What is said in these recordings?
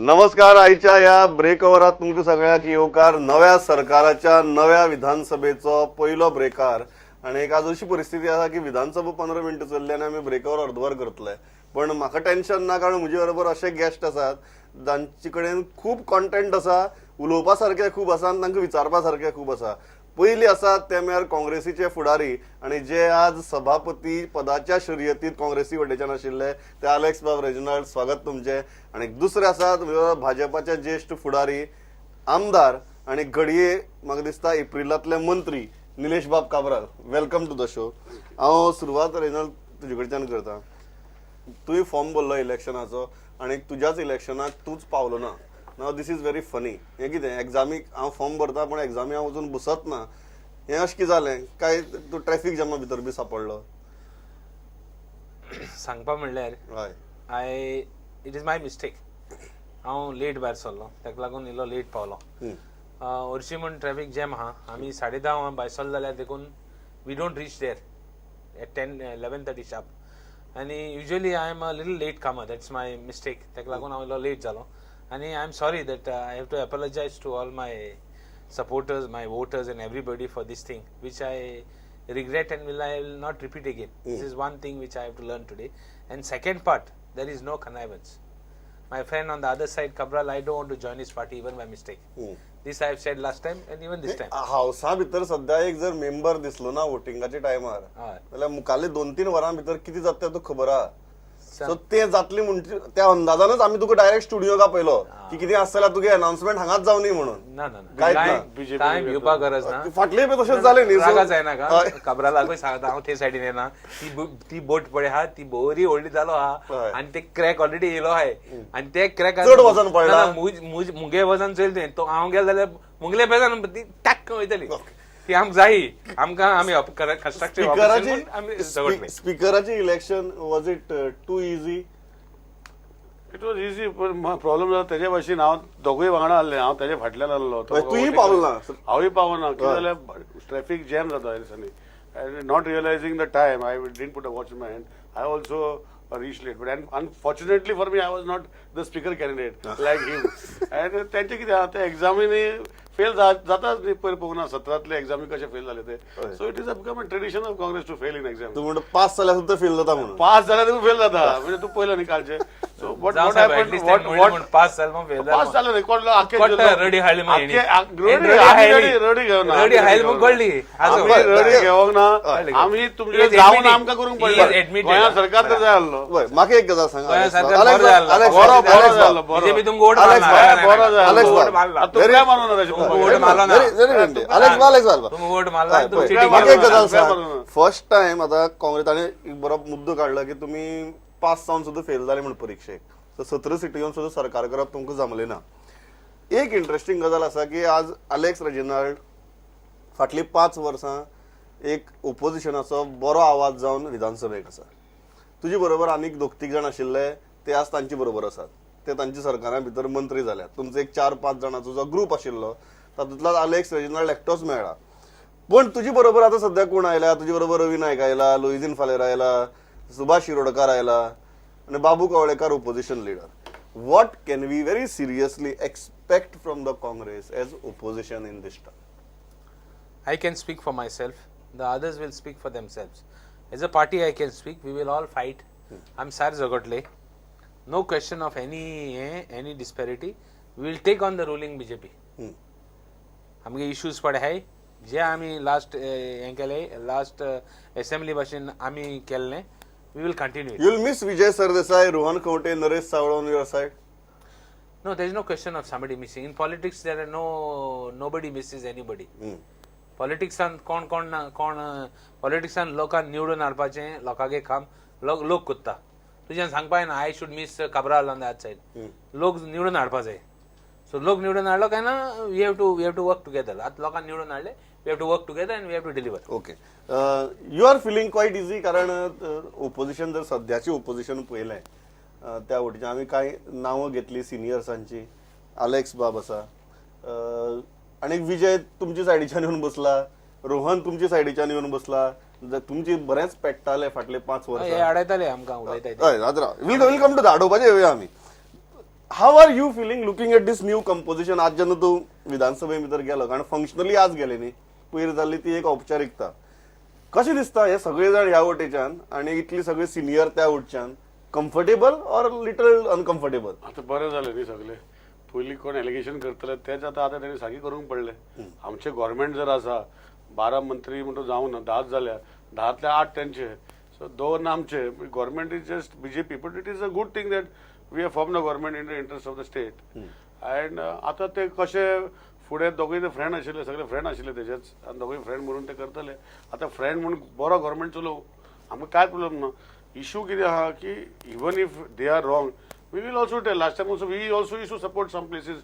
नमस्कार. आयच्या ह्या ब्रेक ओवरात तुमकां सगळ्यांक येवकार. नव्या सरकाराच्या नव्या विधानसभेचो पयलो ब्रेकार आनी एक आज अशी परिस्थिती आसा की विधानसभा 15 मिनटां चल्ली आनी आमी ब्रेक ओवर अर्दवर करतले, पण म्हाका टेन्शन ना, कारण म्हजे बरोबर अशे गेस्ट आसात जांचे कडेन खूब कॉन्टेंट आसा, उलोवपा सारकें खूब आसा आनी तांकां विचारपा सारकें खूब आसा. पयली आसात ते म्हळ्यार काँग्रेसीचे फुडारी आनी जे आज सभापती पदाच्या शर्यतीत काँग्रेसी वटेच्यान आशिल्ले ते आलेक्स बाब रेजिनाल्ड, स्वागत तुमचें. आनी दुसरे आसात भाजपाचे ज्येश्ठ फुडारी, आमदार आनी घडये म्हाका दिसता एप्रिलांतले मंत्री निलेश बाब Cabral. Welcome to the show. हांव सुरवात रेजिनाल्ड तुजे कडच्यान करता. तुवें फॉर्म भरलो इलेक्शनाचो आनी तुज्याच इलेक्शनाक तूंच पावलो ना. Now this is very funny. हें कितें, एग्जामीक हांव फॉर्म भरता पूण एग्जामी हांव वचून बसत ना, हें अशें कितें जालें काय तूं ट्रॅफिक जामा भितर बी सापडलो? सांगपा म्हणल्यार I it is my mistake. हांव लेट भायर सरलो, ताका लागून इल्लो लेट पावलो. हरशीं म्हूण ट्रॅफिक जॅम आहा. आमी 10:30 भायर सरले जाल्यार देखून we don't reach there at 10, 11:30 sharp. आनी usually I am a little late comer. That's my mistake. ताका लागून हांव इल्लो लेट जालो आनी I am sorry that I have to apologize to all my supporters, my voters and everybody for this thing, which I regret and will I will not repeat again. This is one thing which I have to learn today. And second part, there is no connivance. My friend on the other side, Cabral, I don't want to join his party even by mistake. This I have said last time and even this time. हावसा भितर सध्या एक जर member दिसलो ना वोटिंगाच्या टायमार जाल्यार मुखाल्ले 2-3 वरां भितर कितें जाता तें तुका खबर आहा. सो ते जातली म्हण त्या अंदाजानच आमी तुका डायरेक्ट स्टुडिओ आपयलो की कितें आसा जाल्यार तुगे अनाउन्समेंट हांगाच जावनी म्हणून. ना ना ना. कांयच कांय ना. कांय भिवपाक गरज ना. फाटले बी तशेंच जालें न्ही, so- रागा जायना का काब्रालाकूय सांगता हांव ते सायडीन येना. ती बोट पळय आहा, ती बरी व्हडली जालो आहा आनी ते क्रॅक ऑलरेडी येयलो आहाय आनी ते क्रॅक चड वजन पडलां. मुगे वजन चोयलें तुवें, तो हांव गेलो जाल्यार मुगले पेजान ती टाक्क वयतली. ती आमकां जायी, आमकां आमी कंस्ट्रक्टिव्ह आमी झगडले. स्पिकराचे election, was it too easy? It was easy, पण प्रॉब्लेम जाला तेजे भाशेन हांव दोगूय वांगडा आहले, हांव तेजे फाटल्यान आहलो. हय, तूंय पावलो ना. हांवूय पावना. कितें जाल्यार ट्रॅफिक जॅम जाता ह्या दिसांनी. Not realizing the time, I didn't put a watch in my hand. I also reach late, but unfortunately for me, I was not the speaker candidate like him. And तेंचे कितें आहा, ते एग्जामीनी fail जाताच न्ही. पयर पळोवंक ना 17तले एग्जामी कशे फेल जाले ते. So it is a become a tradition of Congress to fail in exam. तूं म्हणटा पास जाल्यार सुद्दां फेल जाता म्हणून. पास जाल्यार तूं फेल जाता म्हणजे तूं पयलो न्ही कालचे. सो what जावं what Saheb, happen at least what तें म्हणलें म्हूण पास जालें म्हूण फेल जालें. पास जालें न्ही कोण आख्खे कोट्ट रडी हाडली मग हेणी. रडी रडी आमी हाडली. रडी रडी घेवना. रडी हाडली मग कळ्ळी. आमी बरं, रडी बरं. घेवंक ना. कळ्ळी. आमी तुमचे He is जावन admitting. आमकां करूंक He is पडलें. admitted. गोंया सरकार तर जाय आसलो. वय, म्हाका एक गजाल सांग. गोंया आलेक्स सरकार बाब. आलेक्स बरो जाल्लो. बाब, आलेक्स बरो बाब, बरो आलेक्स जाल्लो बाब. बरो. बीजेपी तुमकां वोट आलेक्स मारला. बाब, बरो जाल्लो. आलेक्स वोट बाब. मारला. आतां तुमकां मारूं ना तशें. तुमकां वोट मारलो ना. Very very विनंती. आलेक्स बाब, आलेक्स बाब. तुमकां वोट मारला हय, तुमी पळय. चिटिंग म्हाका एक केली. गजाल सांग. बरोबर. फर्स्ट टायम आतां काँग्रेस ताणें एक बरो मुद्दो काडलो की तुमी पास जावन सुद्दां फेल जाले म्हूण परिक्षेक. सो 17 सिटी येवन सुद्दां सरकार करप तुमकां जमलें ना. एक इंट्रस्टींग गजाल आसा की आज आलेक्स रेजिनाल्ड फाटलीं 5 वर्सां एक ओपोजिशनाचो बरो आवाज जावन विधानसभेक आसा. तुजे बरोबर आनीक दोग तीग जाण आशिल्ले ते आज तांचे बरोबर आसात, ते तांच्या सरकारा भितर मंत्री जाल्यात. तुमचो एक 4-5 जाणांचो जो ग्रूप आशिल्लो तातूंतलो आलेक्स रेजिनाल्ड एकटोच मेळ्ळा. पण तुजे बरोबर आतां सद्या कोण आयला? तुजे बरोबर रवी नायक आयला, लुईझीन फालेर आयला, सुभाष शिरोडकार आयला आनी Babu Kavlekar opposition leader. What can we very seriously expect from the Congress as opposition in this term? I can speak for myself. The others will speak for themselves. As a party, I can speak. We will all fight. I'm सार झगडले. No question of any disparity. We will take on the ruling BJP. आमगे issues पडे आहाय जे आमी last हें केले, last assembly भाशेन आमी केल्लें, we will continue. You will miss Vijay Sardesai, Rohan Khaunte, Naresh Savlo on your side? No, there is no question of somebody missing. In politics, there are no nobody misses anybody. पॉलिटिक्सान कोण कोण ना कोण, पॉलिटिक्सान लोकांक निवडून हाडपाचें लोकांगे काम लोक लोक कोत्ता. तुज्यान सांगपा येना I should miss Cabral on that side. लोक निवडून हाडपा जाय. सो लोक निवडून हाडलो काय ना, we have to work together. आतां लोकांक निवडून हाडले, we have to work together and we have to deliver. Okay, you are feeling quite easy, कारण ओपोजिशन जर सद्याचे ओपोजिशन पळयलें, त्या वटेच्यान आमी कांय नांवां घेतली सिनियर्सांची. आलेक्स बाब आसा आनी विजय तुमच्या सायडीच्यान येवन बसला, रोहन तुमच्या सायडीच्यान येवन बसला. तुमची बरेंच पेट्टाले फाटले 5 हे वर्सां. आडयताले आमकां उलयताय ते. हय, आतां we'll come to आडोवपाचे येवया आमी. How are you feeling looking at this new composition? आज जेन्ना तूं विधानसभे भितर गेलो, कारण फंक्शनली आज गेले न्ही, पयर जाल्ली ती एक औपचारिकता. कशें दिसता हे सगळे जाण ह्या वटेच्यान आनी इतली सगळे सिनियर त्या वटच्यान, कम्फर्टेबल ऑर लिटल अनकम्फर्टेबल? आतां बरें जालें न्ही सगळें. पयलीं कोण एलिगेशन करतले तेच आतां आतां तेणी सारकें करूंक पडलें. आमचें गोवोरमेंट जर आसा 12 मंत्री म्हणटा जावं ना, 10 जाल्या, 10तले 8 तेंचे, सो 2 आमचे. Government is just BJP, but it is a good thing that we have form the government in the interest of the state. And आतां ते कशे फुडें दोगूय ते फ्रेंड आशिल्ले, सगळे फ्रेंड आशिल्ले तेजेच, आनी दोगूय फ्रेंड म्हणून ते करतले. आतां फ्रेंड म्हणून बरो गोवोरमेंट चलोवं, आमकां कांय प्रॉब्लम ना. इशू कितें आहा की even if they are wrong, we will also tell. Last time also we also use to support some places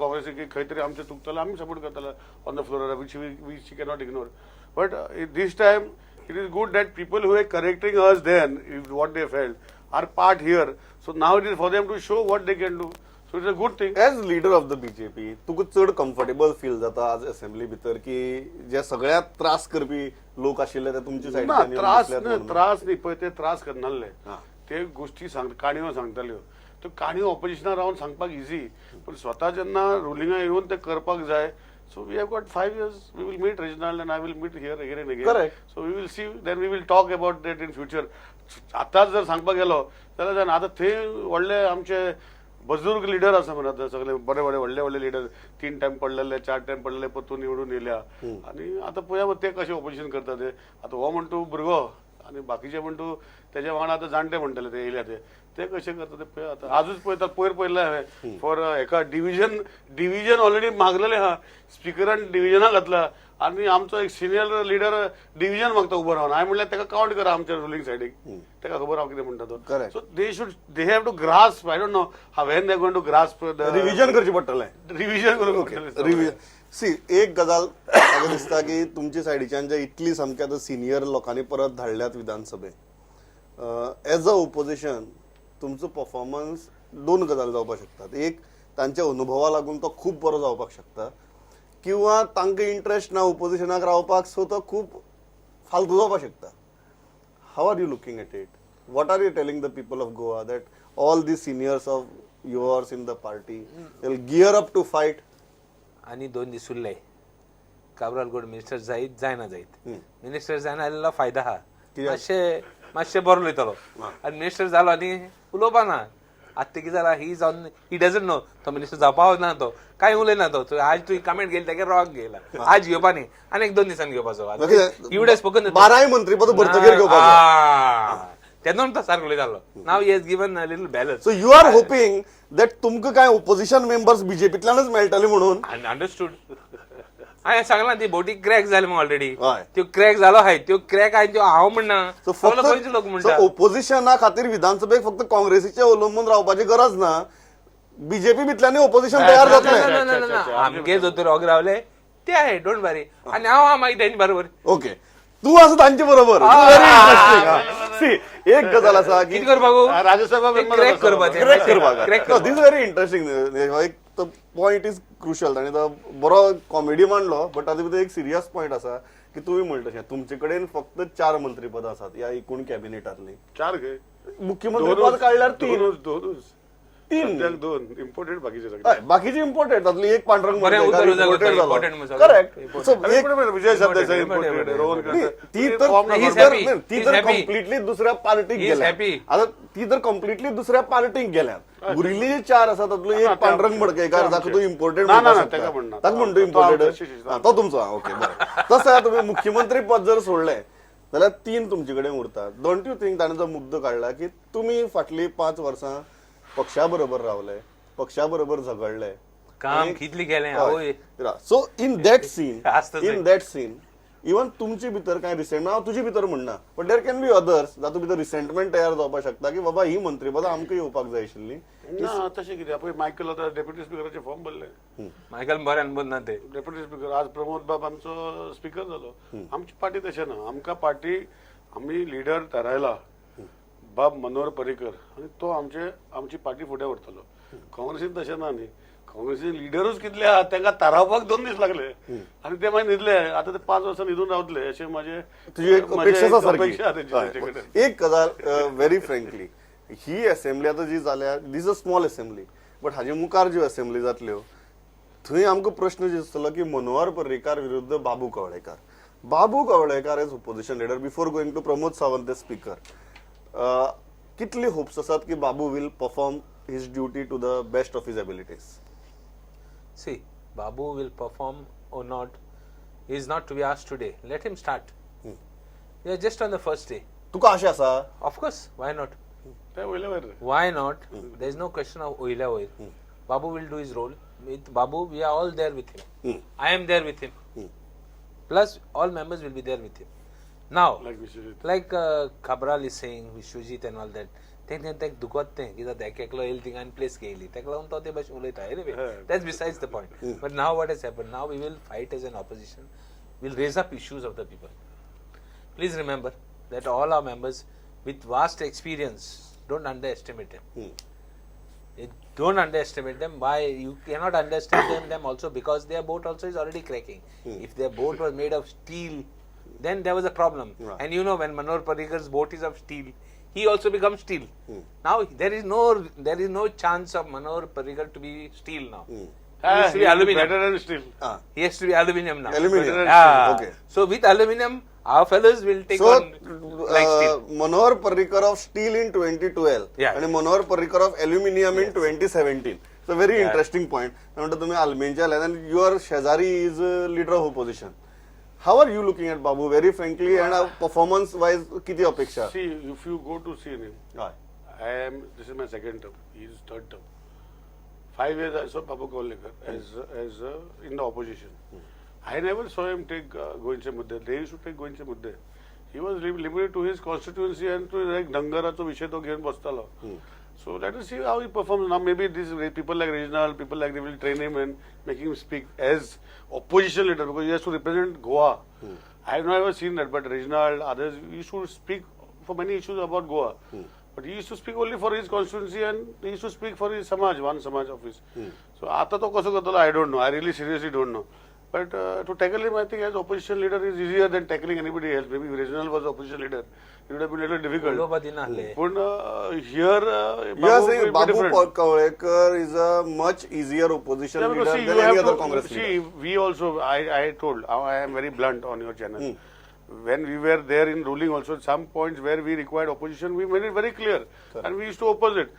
Congress, की खंय तरी आमचें चुकतलें आमी सपोर्ट करतले on the floor, which we cannot ignore. But this time it is good that people who are correcting us then what they felt are part here. So now it is for them to show what they can do. So it's a good thing. As leader of the BJP तुका चड comfortable feel जाता आज assembly भितर, की जे सगळ्यांत त्रास करपी लोक आशिल्ले ते तुमच्या ना, सायडीच्यान येवन त्रास बसल्यात न्हय, म्हणून? त्रास न्ही, पळय ते त्रास करनासले, हा. ते गोश्टी सांग काणयो सांगताल्यो. त्यो काणयो ऑपोजिशनान रावन सांगपाक इजी, पूण स्वता जेन्ना रुलिंगा येवन ते करपाक जाय. So we have got 5 years. We will meet Reginald and I will meet here again and again. Correct. So we will see, then we will talk about that in future. आतांच जर सांगपाक गेलो जाल्यार जायना. आतां थंय व्हडले आमचे बुजुर्ग लिडर आसा म्हणून, आतां सगळे बरे बरे व्हडले व्हडले लिडर 3 टायम पडलेले, 4 टायम पडलेले, परतून निवडून येयल्या. आनी आतां पळया ते कशें ऑपोजिशन करता ते. आतां हो म्हणटा भुरगो आनी बाकीचे म्हणटा तेज्या वांगडा आतां जाणटे म्हणटले ते येयल्या, ते ते कशें करता ते पळया. आतां आजूच पळयता, पयर पळयल्लें हांवें फॉर हेका डिविजन ऑलरेडी मागलेलें आहा, स्पिकरान डिविजना घातला आनी आमचो एक सिनियर लिडर डिविजन मागता उबो रावन. हांवें म्हणल्यार तेका कावंट करा आमच्या रुलींग सायडीक, तेका खबर हांव कितें म्हणटा तो. Correct. So they should, they have to grasp. I don't know how when they going to grasp the revision करचें पडटलें. रिविजन करूंक पडटलें. रिव्हिजन. सी, एक गजाल म्हाका दिसता की तुमच्या सायडीच्यान जे इतली सामकी आतां सिनियर लोकांनी परत धाडल्यात विधानसभेत, एज अ ओपोजिशन तुमचो परफॉर्मन्स दोन गजाल जावपाक शकतात. एक, तांच्या अनुभवा लागून तो खूब बरो जावपाक शकता, किंवा तांकां इंट्रस्ट ना ओपोजिशनाक रावपाक, सो तो खूब फालतू जावपाक शकता. How are you looking at it? What are you telling the people of Goa that all the seniors of yours in the party will gear up to fight? आनी 2 दीस उरले, काब्राल गोड मिनिस्टर जायत जायना जायत, मिनिस्टर जायना जाल्यार फायदा आहा, कित्याक? मातशें मातशें बरो उलयतलो. आनी मिनिस्टर जालो आनी उलोवपा ना. आतां कितें जाला, he is on, he doesn't know तो मिनिस्टर जावपा ना, तो कांय उलयना तो. आज तुवें कमेंट घेयली तेगे रॉंग घेयला, आज घेवपा न्ही, आनी 1-2 दिसांनी घेवपाचो. He would have spoken. बाराय मंत्रीपद भरतगीर घेवपाचो. तेन्ना तो सारको उलयतालो. Now he has given a little balance. So you are hoping that तुमकां कांय ओपोजिशन मेंबर्स बीजेपींतल्यानच मेळटले म्हणून? अंडरस्टूड. हांवें सांगलां ती बोटी क्रॅक जाली मग ऑलरेडी. हय. त्यो क्रॅक जालो हाय, त्यो क्रॅक हाय त्यो हांव म्हणना, सो सगळे गोंयचे लोक फक्त म्हणटा. ओपोजिशना खातीर विधानसभेक फक्त काँग्रेसीचे अवलंबून रावपाची गरज ना, बीजेपी भितल्यानूय ओपोजिशन तयार ना, जातलें. ना, ना, ना, ना. आमगे दोतोर ओग रावले ते आहे, don't वरी. आनी हांव आहा मागीर तेंचे बरोबर. ओके, तू आसा तांचे बरोबर. Very interesting. सी, एक गजाल आसा की कितें करपाक? राज्यसभा member crack आसा. करपाचें. क्रॅक करपाक. क्रॅक. This very interesting. एक तो पॉयंट is crucial आनी तो बरो कॉमेडी मांडलो, बट तातूंत भितर एक सिरियस पॉयंट आसा की तुमी म्हणटा तशें तुमचे कडेन फक्त 4 मंत्रीपदां आसात ह्या एकूण कॅबिनेटांतलीं. 4 गे मुख्यमंत्री पद काडल्यार 3. दोनूच, 3. सद्याक 2 इम्पोर्टेड, बाकीचे सगळे हय, बाकीचे इम्पोर्टेड, तातूंतली एक पांडुरंग बरें, मडकयकार उतर उतर imported उतर, important जालो. म्हणून करेक्ट. सो अरे एक पण Vijay Sardesai Imported, imported, Rohan न्ही, ती करता. तर Form He's ती तर- happy. नाही, ती He's तर happy. Completely दुसऱ्या पार्टीक He's गेल्या. happy. आता ती तर कंप्लिटली दुसऱ्या पार्टीक गेल्या. उरिल्ली जी 4 आसा तातूंतलो एक ना, ते पांडुरंग आमचे. मडकयकार ते जाका तूं आमचे. इम्पोर्टेड ना, ना, म्हणपाक ना, शकता. ताका म्हणना. ताका म्हणटा तो इम्पोर्टेड, आमचो, तो तुमचो. ओके, बरें. तसो तुमी मुख्यमंत्री पद जर सोडलें जाल्यार 3 तुमचे कडेन उरता. Don't you think ताणें जो मुद्दो काडला की तुमी फाटलीं 5 वर्सां पक्षा बरोबर रावले, पक्षा बरोबर झगडले, काम कितलें केलें आवय. सो इन that scene, आसता इन that scene even तुमचे भितर कांय रिसेंटमेंट, हांव तुजे भितर म्हणना, but there can be others जातूंत भितर रिसेंटमेंट तयार जावपाक शकता की बाबा ही मंत्रीपदां आमकां येवपाक जाय आशिल्लीं. ना, तशें कितें, पळय मायकल आतां डेप्युटी स्पिकराचे फॉर्म भरले. मायकल बरें अनबन ना ते. डेप्युटी स्पिकर आज प्रमोद बाब आमचो स्पिकर जालो. आमची पार्टी तशें ना, आमकां पार्टी आमी लिडर थारायला बाब मनोहर पर्रीकर आनी तो आमची पार्टी फुडें व्हरतलो. काँग्रेसीन तशें ना न्ही, काँग्रेसीन लिडरूच कितले आहा तांकां थारावपाक 2 दीस लागले आनी ते मागीर न्हिदले. आतां ते 5 वर्सां न्हिदून रावतले अशें म्हाजें तुजी एक अपेक्षा आसा सारकी. अपेक्षा आहा तेंचे कडेन. एक गजाल व्हेरी फ्रँकली, ही असेंब्ली आतां जी जाल्या, this a small assembly, but हाजे मुखार ज्यो असेंब्ली जातल्यो थंय आमकां प्रश्न दिसतलो की मनोहर पर्रीकार विरुद्ध Babu Kavlekar. Babu Kavlekar as opposition leader before going to Pramod Sawant the speaker, कितली होप्स आसात की Babu will perform his duty to the best of his abilities? See, Babu will perform or not is not to be asked today. Let him start. We are just on the first day. तुका आशा आसा? Of course, why not? ते वयले वयर. Why not? There is no question of oila oil. Babu will do his role. With Babu, we are all there with him. I am there with him. Plus, all members will be there with him. Now, Like Vishwajit. Like Cabral is saying, Vishwajit and all that. ते ते तेक दुखत तें कित्याक एक एकलो येयलो थिंगा आनी प्लेस घेयली, तेका लागून तो ते भाशेन उलयता. Anyway, that's besides the point. But now what has happen, now we will fight as an opposition, will raise up issues of the people. Please remember that all our members with vast experience, don't underestimate them. Don't underestimate them. Why you cannot underestimate them also? Because their boat also is already cracking. If their boat was made of steel, then there was a problem. Right. And you know, when Manohar Parrikar's boat is of steel, he also becomes steel. Now there is no chance of Manohar Parrikar to be steel now. He has to be aluminium. Better than steel. He has to be aluminium now. Aluminium. Yeah. Okay. So with aluminium, our fellows will take so on like steel. Manohar Parrikar of steel in 2012 Yeah. आणि Manohar Parrikar of aluminium in 2017. So very interesting point. म्हणटा तुम्ही आल्मेनच्या आनी your शेजारी is leader of opposition. How are you looking at Babu, very frankly, and performance wise किती अपेक्षा? See, if you go to see him, हय. I am, this is my second term. He is third term. 5 years I saw Babu Kavlekar as in the opposition. I never saw him take गोंयचे मुद्दे. They used to take गोंयचे मुद्दे. He was limited to his constituency and to like धनगराचो विषय तो घेवन बसतालो. So let us see how he performs now. Maybe these people like Reginald, people like they will train him and make him speak as opposition leader because he has to represent Goa. I have never seen that, but Reginald, others used to speak for many issues about Goa. But he used to speak only for his constituency and he used to speak for his samaj, one samaj office. So आता तो कसो करतलो, I don't know. I really seriously don't know. But to tackle him, I think as opposition leader is easier than tackling anybody else. Maybe if Reginald was opposition leader, it would have been a little difficult. उलोवपा दिनासले. पण here, You are Babu saying will be Babu different. Kavlekar is a much easier opposition Yeah, because leader see, than you any have other to, Congress see, leader. We also, I told, I am very blunt on your channel. When we were there in ruling also, some points where we required opposition, we made it very clear. And we used to oppose it.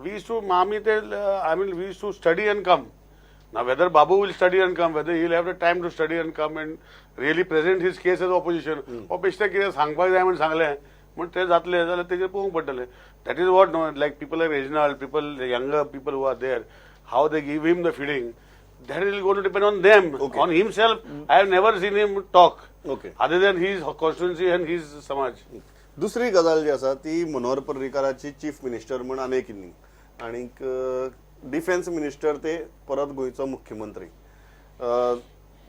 We used to, mami te, I mean, we used to study and come. Now, whether Babu will study and come, whether he will have the time to study and come and really present his case as opposition, or बेश्टें कितें सांगपाक जाय म्हूण सांगलें म्हूण ते जातले जाल्यार तेजेर पळोवंक पडटलें. That is what, no, like people like Reginald, people, the younger people who are there, how they give him the feeding, that is going to depend on them. Okay. On himself, I have never seen him talk. Okay. Other than his constituency and his samaj. दुसरी गजाल जी आसा ती Manohar पर्रीकाराची chief minister म्हण आनी एक inning आनीक defence minister ते परत गोंयचो मुख्यमंत्री.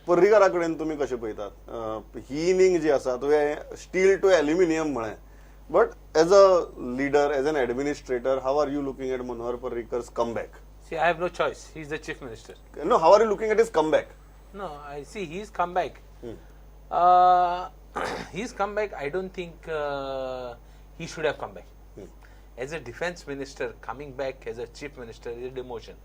पर्रीकारा कडेन तुमी कशें पळयतात ही इनिंग जी आसा? तुवें स्टील टू एल्युमिनियम म्हळें, but as a leader, as an administrator, how are you looking at Manohar Parrikar's comeback? See, I have no choice. He is the chief minister. No, how are you looking at his comeback? No, I see he's come back. He's come back. I don't think he should have come back. As a defense minister, coming back as a chief minister is a demotion.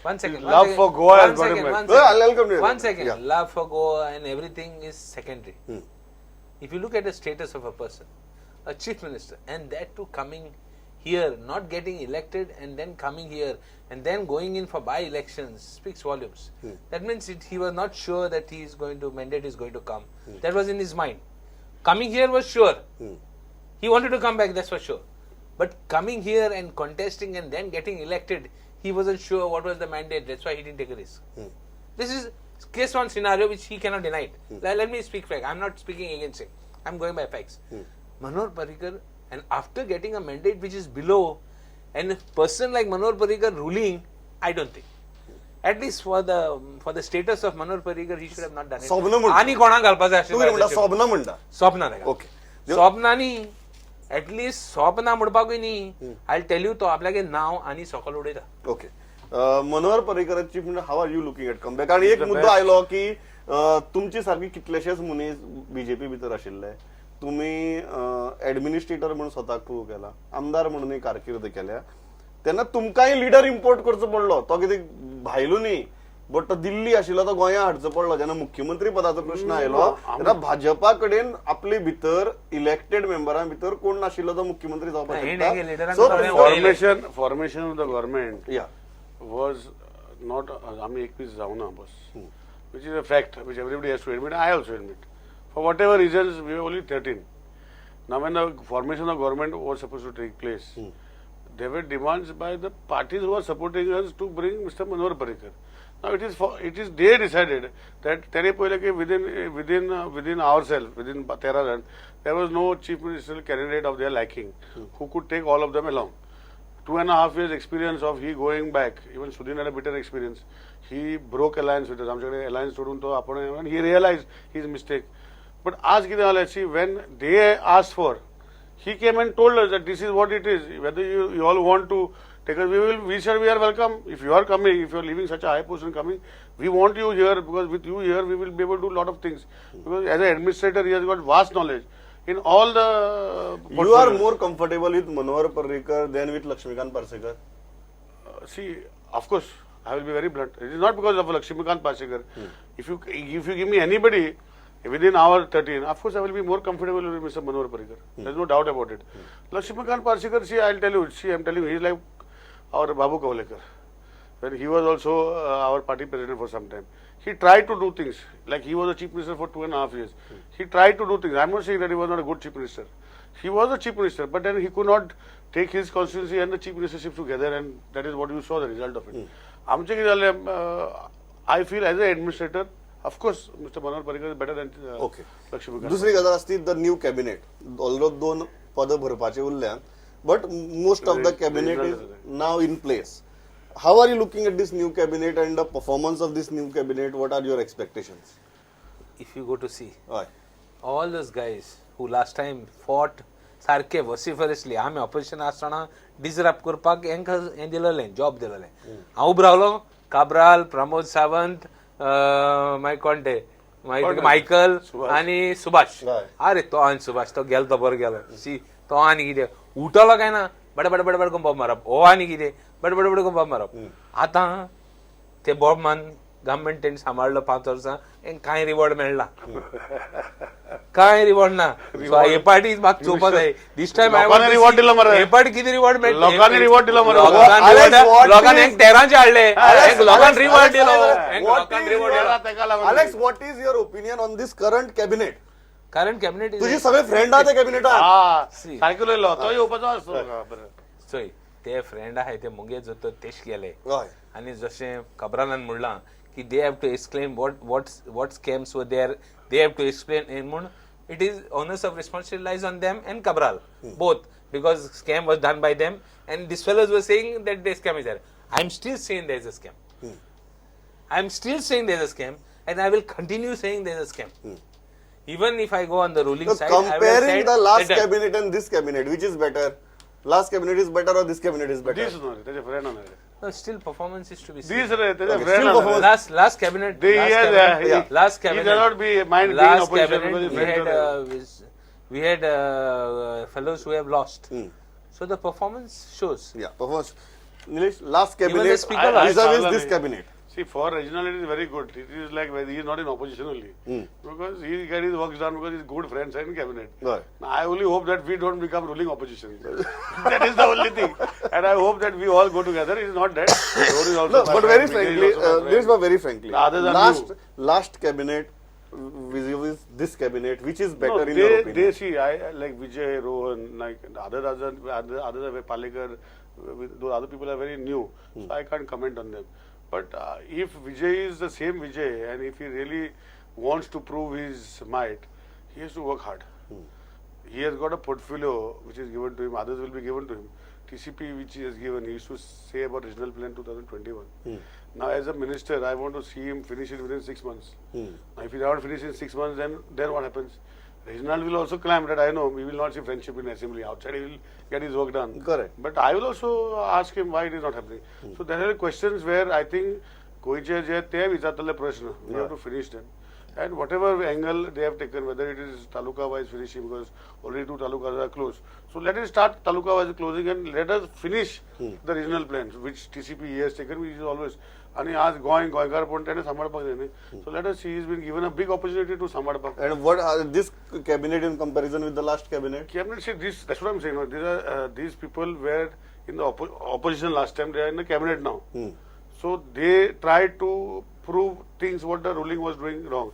One second. One Love second, for Goa one has got him second, back. one No, second. I'll come to One that. second. Yeah. Love for Goa and everything is secondary. If you look at the status of a person, a chief minister, and that too coming here, not getting elected, and then coming here, and then going in for by-elections speaks volumes. That means he was not sure that he is going to, mandate is going to come. That was in his mind. Coming here was sure. He wanted to come back, that's for sure. But coming here and contesting and then getting elected, he wasn't sure what was the mandate. That's why he didn't take a risk. This is case one scenario which he cannot deny it. Let me speak fact. I'm not speaking against him. I'm going by facts. Manohar Parrikar, and after getting a mandate which is below, and a person like Manohar Parrikar ruling, I don't think. At least for the status of Manohar Parrikar, he should have not done it. सोबना म्हणटा. आनी कोणाक घालपाक जाय तूं कितें म्हणटा? आशिल्लें? सोबना म्हणटा? सोपना ताका. सोपना न्ही, एटलिस्ट सोपना म्हणपाकूय न्ही. I tell you, तो आपल्यागे नांव आनी सकल उडयता. ओके, मनोहर पर्रीकराची how are you looking at comeback? आणि एक The मुद्दो best. आयलो की तुमची सारकी कितलेशेच मनीस बीजेपी भितर आशिल्ले. तुमी एडमिनिस्ट्रेटर म्हणून स्वताक प्रूव केला, आमदार म्हणूनय कारकीर्द केल्या. तेन्ना तुमकांय लिडर इम्पोर्ट करचो पडलो. तो कितें भायलो न्ही, बट तो दिल्ली आशिल्लो, तो गोंया हाडचो पडलो. जेन्ना मुख्यमंत्री पदाचो प्रश्न आयलो तेन्ना भाजपा कडेन आपले भितर इलेक्टेड मेंबरां भितर कोण नाशिल्लो तो मुख्यमंत्री जावपाक शकता. So formation of the government yeah was not आमी 21 जावना बस, which is a fact which everybody has to admit. I also admit. For whatever reasons, we were only 13. Now, when the formation of government was supposed to take place, there were demands by the parties who were supporting us to bring Mr. Manohar Parrikar. Now, it is they decided that तेणे पळयलें की within ourselves, within 13 जण, there was no chief ministerial candidate of their liking who could take all of them along. 2.5 years experience of he going back, even Sudin had a bitter experience. He broke alliance with us. आमच्याकडे alliance सोडून तो आपण, he realized his mistake. But आज कितें जालें, see, when they asked for, he came and told us that this is what it is. Whether you all want to take us, we said we are welcome. If you are coming, if you are leaving such a high position coming, we want you here, because with you here we will be able to do lot of things. Because as an administrator, he has got vast knowledge in all the You are more comfortable with Manohar Parrikar than with Lakshmikant Parsekar? See, of course, I will be very blunt. It is not because of Lakshmikant Parsekar. If you give me anybody within our 13, of course I will be more comfortable with Mr. Manohar Parrikar. There is no doubt about it. Lakshmikant Parsekar, see, I will tell you, see, I am telling you, he is like our Babu Kavlekar. When he was also our party president for some time. He tried to do things. Like he was a chief minister for 2.5 years. He tried to do things. I am not saying that he was not a good chief minister. He was a chief minister, but then he could not take his constituency and the chief ministership together, and that is what you saw the result of it. I feel as an administrator, of course, Mr. Manohar Parrikar is better than Lakshmikant. दुसरी गजाल आसती the new cabinet. Although दोन पद भरपाचे उरल्यान, but most of the cabinet is now in place. How are you looking at this new cabinet and the performance of this new cabinet? What are your expectations? If you go to see, all those guys who last time fought सारखे vociferously, आमी opposition आसतना disrupt करपाक हेंकां हें दिलेलें, job दिलेलें. हांव उबो रावलो, काब्राल, प्रमोद सावंत, मागीर कोण ते, मागीर मायकल आनी सुभाष. अरे तो आनी सुभाष तो गेलो, तो बरो गेलो. सी तो आनी कितें उठलो काय ना, बड बड बड बड करून बॉम्ब मारप, हो आनी कितें बड बड बड करून बॉम्ब मारप. आतां ते बॉम्ब मान गव्हर्मेंट तेणी सांबाळ्ळो 5 वर्सां, कांय रिवॉर्ड मेळना, कांय रिवॉर्ड ना. हे पार्टी म्हाका चोवपा जाय. This time reward दिलो मरे, हे पार्टी कितें रिवॉर्ड मेळटा? लोकांनी रिवॉर्ड दिलो मरे, लोकांनी हेंक 13 हाडले, लोकांनी रिवॉर्ड दिलो. Alex, what is your opinion on this current cabinet? Current cabinet, तुझे सगळे फ्रेंड आहा ते कॅबिनेटात. सारखे उलयलो तो येवपाचो आसतो. चोय, ते फ्रेंड आहाय ते मुगे जो तेश गेले, आनी जशें काब्रालान म्हणलां की they have to explain what scams were there, they have to explain म्हूण. It is onus of responsibility lies on them and Cabral both, because scam was done by them and this fellows were saying that the scam is there. I am still saying there is a scam. I am still saying there is a scam and I will continue saying there is a scam. Even if I go on the ruling side, comparing the last cabinet and this cabinet, which is better? Last cabinet is better or this cabinet is better? This no, त्याचे friend होणार. No, still performance is to be seen. This रे, त्याचे friend होणार. Last cabinet, last cabinet, he cannot be mind being opposition because his friends are. We had fellows who have lost. So the performance shows. Yeah, performance. Nilesh, last cabinet vis-a-vis this cabinet. See, for Reginald it is very good. It is like he is not in opposition only. Because he gets his work done because his good friends are in cabinet. Right. Now, I only hope that we don't become ruling opposition. That is the only thing. And I hope that we all go together. It is not that. Is also no, but very frankly, this was very frankly. Last cabinet vis-a-vis this cabinet, which is better in your opinion? They see, I like Vijay, Rohan, like others are Palekar, those other people are very new. So I can't comment on them. But if Vijay is the same Vijay and if he really wants to prove his might, he has to work hard. He has got a portfolio which is given to him, others will be given to him. TCP which he has given, he used to say about regional plan 2021. Now as a minister, I want to see him finish it within 6 months. Now, if he doesn't finish in 6 months, then what happens? Reginald will also climb that, I know, we will not see friendship in assembly. Outside he will get his work done. Correct. But I will also ask him why it is not happening. So there are questions where I think गोयचे जे ते विचारतले प्रश्न, we have to finish them. And whatever angle they have taken, whether it is taluka wise finishing, because already two talukas are closed. So let it start taluka wise closing and let us finish the regional plans which TCP has taken, which is always. आणि आज गोंय गोंयकारपण तेणें सांबाळपाक जाय न्ही. So let us see, is been given a big opportunity to सांबाळपाक. And what this cabinet in comparison with the last cabinet? Cabinet, see, this, that's what I'm saying. No, these are these people were in the opposition last time. They are in the cabinet now. So they tried to prove things what the ruling was doing wrong.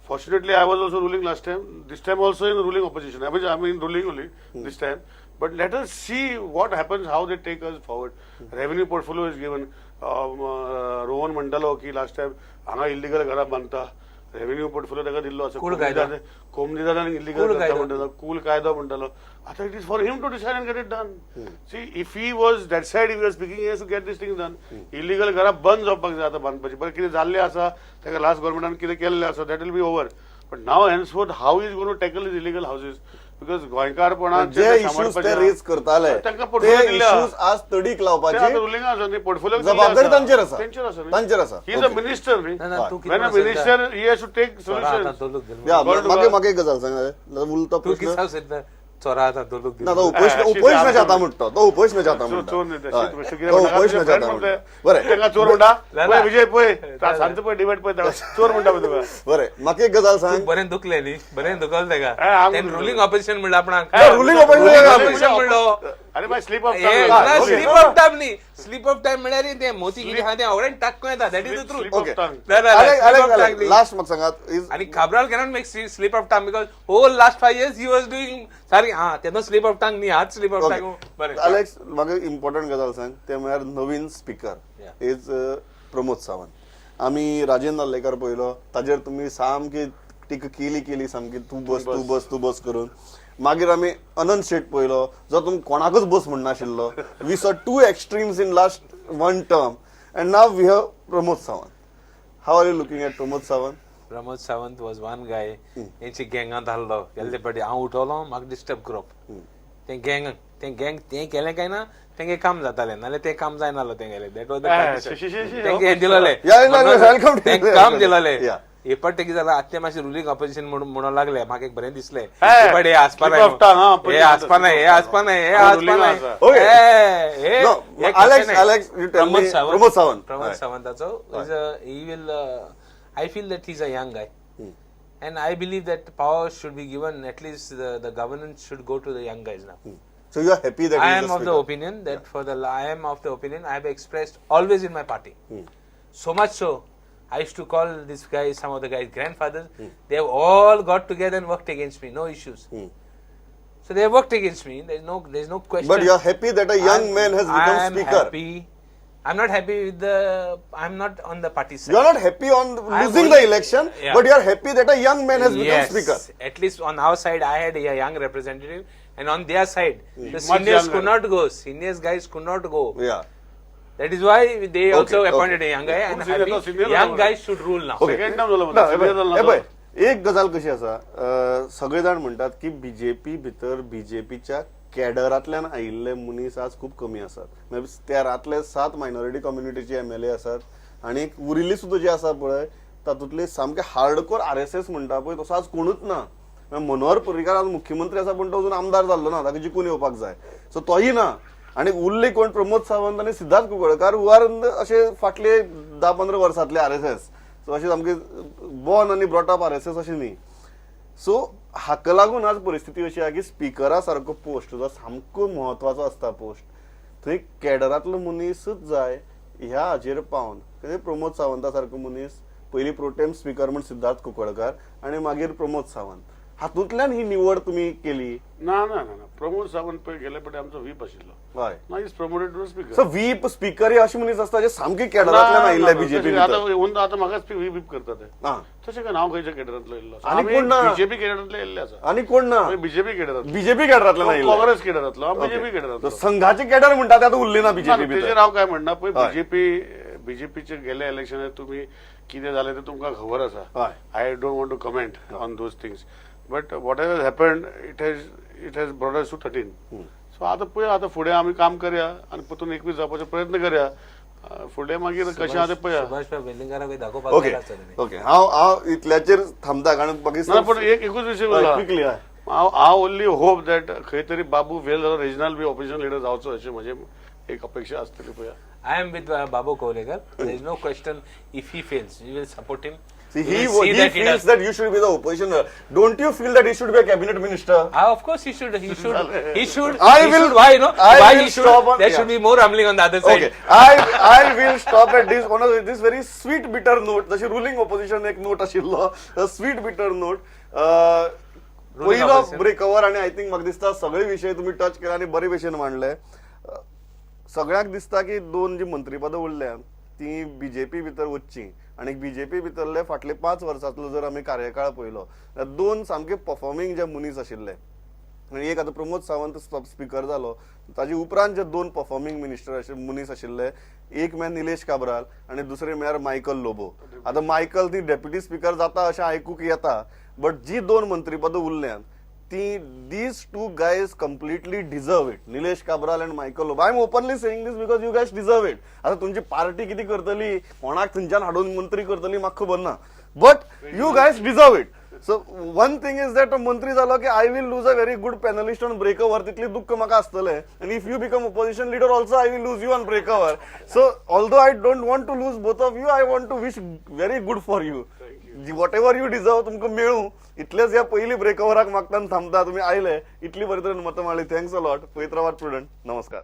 Fortunately, I was also ruling last time. This time also in ruling opposition. I mean, I'm in ruling only this time. But let us see what happens, how they take us forward. Revenue portfolio is given. Rohan म्हणटालो की last time हांगा illegal घरां बांदता, revenue portfolio ताका दिल्लो आसा. कूळ कायदो. कोमनीदादान इलिगल कूळ कायदो. म्हणटालो, कूल कायदो म्हणटालो. आतां it is for him to decide and get it done. See, if he was that side, he was speaking, he to get this thing done. Illegal घरां बंद जावपाक जाय आतां बांदपाची. बरें कितें जाल्लें आसा ताका लास्ट गव्हर्मेंटान कितें केल्लें आसा, that will be over. But now henceforth how is gonna tackle is illegal houses, because गोंयकारपणान जे इश्यूज ते रेज करताले तांकां ते portfolio दिल्या. इश्यूज आज तडीक लावपाची रुलिंग आसा न्ही, पोर्टफोलिओ जबाबदारी तांचेर आसा. तेंचेर आसा. तांचेर आसा. He is a minister न्ही. ना, ना, तूं कितें When a म्हणून minister, he has to take चोरा solutions. हातांत तोलूक दिलो. या, मागे एक गजाल सांग, उलटो तूं प्रश्न कितें सांगता? चोरा हातांत तोलूक ना, दिलो. तो उपयश न जाता म्हणटा, तो उपयश न जाता चोर चोर न्ही म्हणटा. ते. हय. कितें तो म्हणटा? उपयश न जाता म्हणटा. बरें. तांकां चोर म्हणटा. ना, पळय ना. विजय, पळय सांजचो, पळय डिबेट, पळय चोर म्हणटा पळय तुका. बरें, म्हाका एक गजाल सांग. बरें दुखलें न्ही, बरें दुखल हे, ताका. आमकां तें दुखलें. रुलिंग ऑपोजिशन म्हणलं आपणाक. ना, ruling opposition Ruling म्हणलं. opposition म्हणलो. अरे बाय, स्लीप ऑफ हे, ना, okay. Slip of time न्ही, स्लीप ऑफ टायम म्हणल्यार तें मोती कितें आहा तें आवडेन टाकूं येता. That is the truth. Slip of okay. tongue. ना, ना, Alex, slip Alex, of tongue Alex, न्ही. लास्ट म्हाका सांगात is आणि Cabral cannot make slip of tongue because whole last 5 years he was doing सारकें. हा, तेन्ना स्लीप ऑफ टांग न्ही, हात स्लीप ऑफ टांग. बरें. अलेक्स, म्हाका इम्पॉर्टंट गजाल सांग, ते म्हळ्यार नवीन स्पीकर is Pramod Sawant. आमी राजेंद्र आर्लेकर पळयलो, ताजेर तुमी सामकी टिका केली केली सामकी, तूं बस, तूं बस, तूं बस करून. मागीर आमी अनंत शेट पळयलो, जो तुमी कोणाकूच बस म्हणनाशिल्लो. We saw two extremes in last one term and now we have Pramod Sawant. How are you looking at Pramod Sawant? Pramod Sawant was one guy हेंची गँगांत आहलो. गेल्ले फावटी हांव उठवलो, म्हाका डिस्टर्ब करप. तें गँग, तें गँग तें केलें काय ना तेंगे काम जातालें, नाल्यार तें काम जायनासलो तेंगेलें. That was शी, शी, शी, शी, तेंगे हें दिलोलें. Yeah, I'll come to तें you. काम दिलोलें. हे पट कितें जालां, आतां ते मातशें रुलिंग ऑपोजिशन म्हणून म्हणून लागले. म्हाका एक बरें दिसलें, हे पट हे आसपा slip of tongue, हा, हे आसपा ना, हे आसपा ना, हे हा, आसपा ruling ना. आसा. Okay. हे No, हे Alex, कशें नाही. Alex, you tell Pramod me, Sawant, Pramod Sawant. Pramod हय. सावंताचो is a he will I feel that he is a young guy and I believe that power should be given, at least the governance should go to the young guys now. So you are happy that I am of the opinion that for the I am of the opinion I have expressed always in my party. So much so, I used to call these guys, some of the guys, grandfathers. They have all got together and worked against me. No issues. So they have worked against me. There's no question. But you are happy that a young man has become I am speaker. happy. I'm not happy with the. I'm not on the party side. You are not happy on I'm losing only- the election, Yeah. but you are happy that a young man has become Yes, speaker. at least on our side, I had a young representative, and on their side, the Much seniors could younger. not go. Seniors guys could not go. Yeah. That is why they also Okay, appointed a young guy, and कोण senior happy तो? Senior young जालो. guys should rule now. Okay. Second term जालो ना, म्हणटा, हे senior पळय, जालो हे ना पळय, एक गजाल कशी आसा, सगळे जाण म्हणटात की बीजेपी भितर बीजेपीच्या कॅडरांतल्यान आयिल्ले मनीस आज खूब कमी आसात. म्हणजे तेरांतले 7 मायनॉरिटी कम्युनिटीचे एमएलए आसात आनी उरिल्ली सुद्दां जे आसा पळय तातूंतले सामके हार्डकोर आरएसएस म्हणटा पळय तसो आज कोणूच ना. म्हळ्यार मनोहर पर्रीकार आज मुख्यमंत्री आसा पण तो अजून आमदार जाल्लो ना, ताका जिखून येवपाक जाय, सो तोय ना. आनी उरले कोण? प्रमोद सावंत आनी सिद्धार्थ कुंकळकार who are अशे फाटले 10-15 वर्सांतले आरएसएस, सो अशे सामके बॉर्न आनी ब्रॉट अप आरएसएस अशें न्ही. सो हाका लागून आज परिस्थिती अशी आहा की स्पिकरा सारको पोस्ट जो सामको म्हत्वाचो आसता पोस्ट, थंय कॅडरांतलो मनीसच जाय ह्या हाजेर पावन कित्याक प्रमोद सावंता सारको मनीस पयलीं प्रोटेम स्पिकर म्हण सिद्धार्थ कुंकळकार आनी मागीर प्रमोद सावंत, हातूंतल्यान ही निवड तुमी केली. ना ना ना ना, प्रमोद सावंत पळय गेले फावटी आमचो व्हीप आशिल्लो. हय. ना, is promoted to speaker. So whip speaker हे अशे मनीस आसता जे सामके कॅडरांतल्यान आयिल्ले बीजेपी. आतां आतां म्हाकाच व्हीप व्हीप करता ते. हा. तशें काय हांव खंयच्या कॅडरांतलो येयल्लो? आनी कोण ना? बीजेपी कॅडरांतले येयल्ले आसा. आनी कोण ना? बीजेपी कॅडरांतलो. बीजेपी कॅडरांतल्यान आयिल्ले. काँग्रेस कॅडरांतलो, हांव बीजेपी कॅडरांतलो. संघाचे कॅडर म्हणटा ते आतां उरली ना बीजेपी तेजेर भितर. हांव काय म्हणना पळय, हय. बीजेपी बीजेपीचे गेले इलेक्शनात तुमी कितें जालें तें तुमकां खबर आसा. हय. I don't want to comment on those things, but whatever happened, it has brought us to 13. So आतां पळय, आतां फुडें आमी काम करया आनी परतून 21 जावपाचो प्रयत्न करया. फुडें मागीर कशें आहा तें पळया. सुभाष वेलिंगकाराक दाखोवपाक ओके जाय आसता तेणी. ओके, हांव हांव इतल्याचेर थांबता कारण बाकी ना, पण एक एकूच विशय उरला. क्विकली. हांव हांव ओन्ली होप that खंय तरी बाबू फेल जालो, रेजिनाल्ड बी ऑपोजिशन लिडर जावचो अशें म्हजें एक अपेक्षा आसतली, पळया. I am with Babu Kavlekar. There is no question, if he fails, we will support him. See, We he, will see he that he feels does. That you should be the opposition. Don't you feel that he should be a cabinet minister? Ah, of course he should. He should. He should. I he will- should. Why, you know? I Why will he should? stop on- There yeah. should be more rumbling on the other side. Okay, I will stop at this on this very sweet bitter note. जशी ruling opposition एक note आशिल्लो, sweet bitter note. Ruling पयलो opposition. ब्रेकवर आणि I think म्हाका दिसता सगळे विशय तुमी टच केले आनी बरे भशेन मांडले. सगळ्यांक दिसता की दोन जी मंत्रीपदां उरल्या ती बीजेपी भितर वचची आनी बीजेपी भितरले फाटले 5 वर्सांतलो जर आमी कार्यकाळ पळयलो जाल्यार दोन सामके परफॉर्मींग जे मनीस आशिल्ले आनी एक आतां प्रमोद सावंत स्पिकर जालो, ताजे उपरांत जे दोन परफॉर्मींग मिनिस्टर मनीस आशिल्ले, एक म्हळ्यार निलेश काब्राल आनी दुसरे म्हळ्यार मायकल लोबो. आतां मायकल ती डेप्युटी स्पिकर जाता अशें आयकूंक येता, बट जी दोन मंत्रीपदां उरल्यांत ती these two guys completely deserve it, Nilesh Cabral and Michael Lobo. I am openly saying this because you guys deserve it. आतां तुमची पार्टी कितें करतली, कोणाक थंयच्यान हाडून मंत्री करतली म्हाका खबर ना, but you guys deserve it. So one thing is that मंत्री जालो की I will lose a very good panelist on Break Hour, तितली दुख्ख म्हाका आसतलें. आनी if you become opposition leader also, I will lose you on Break Hour. So although I don't want to lose both of you, I want to wish very good for you. Whatever you deserve तुमकां मेळूं इतलेच ह्या पयली ब्रेकओवराक मागता आनी थांबता. तुमी आयले, इतली बरे तरेन मतां मांडली, thanks a lot. पळयत रावात प्रुडंट. नमस्कार.